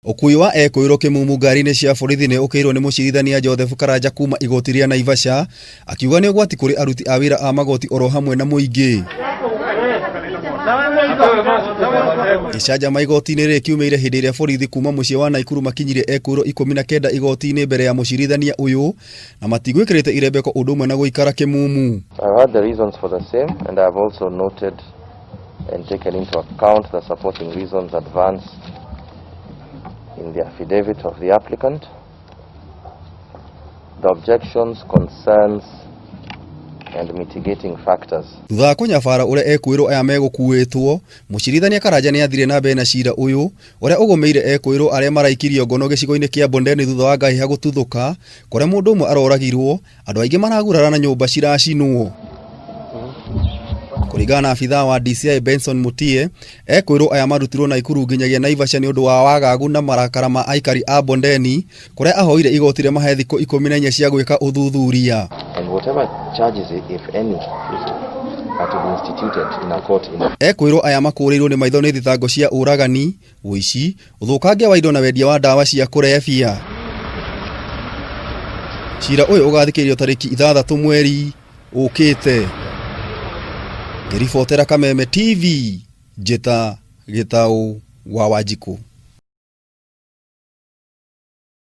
Ũkui wa ekũĩrwo kĩmumu ngari-inĩ cia borithi nĩ ũkĩirwo nĩ mũcirithania Joseph Karanja kuma igoti rĩa Naivasha akiuga nĩ ũgwati kũrĩ aruti a wĩra a magoti oro hamwe na mũingĩ. Gĩcanjama igoti-inĩ rĩrĩ kiumĩire hĩndĩ ĩrĩa borithi kuma mũciĩ wa Naikuru makinyirie ekũĩrwo 19 igoti-inĩ mbere ya mũcirithania ũyũ na matigwĩkĩrĩte irembeko ũndũ ũmwe na gũikara kĩmumu. I've heard the reasons for the same and I have also noted and taken into account the supporting reasons advanced in the affidavit of the applicant, the objections, concerns and mitigating factors. Thutha wa kũnyabara ũrĩa ekũĩrwo aya megũkuĩtwo, mũcirithania Karanja nĩ athire na mbere na cira ũyũ ũrĩa ũgũmĩire ekũĩrwo arĩa maraikirio ngono gĩcigo-inĩ kĩa Bondeni thutha wa ngahĩha gũtuthũka kũrĩa mũndũ ũmwe aroragirwo, andũ aingĩ maragurara na nyũmba ciracinwo. Kũringana na abithaa wa DCI Benson Mutie, ekwĩrwo aya marutirwo Naikuru nginyagia Naivasha nĩ ũndũ wa wagagu na marakara ma aikari a Bondeni kũrĩa ahoire igoti rĩmahe thikũ 14 cia gwĩka ũthuthuria. And whatever charges, if any, are to be instituted in a court in Ekwĩrwo aya makũrĩirwo nĩ maitho nĩ thitango cia ũragani, ũici, ũthũkangia wa indo na wendia wa ndawa cia kũrebia. Cira ũyũ ũgathikĩrĩrio tarĩki 6 mweri ũkĩte. Ngĩribotera Kameme TV, Njĩta Gĩtaũ wa Wanjikũ.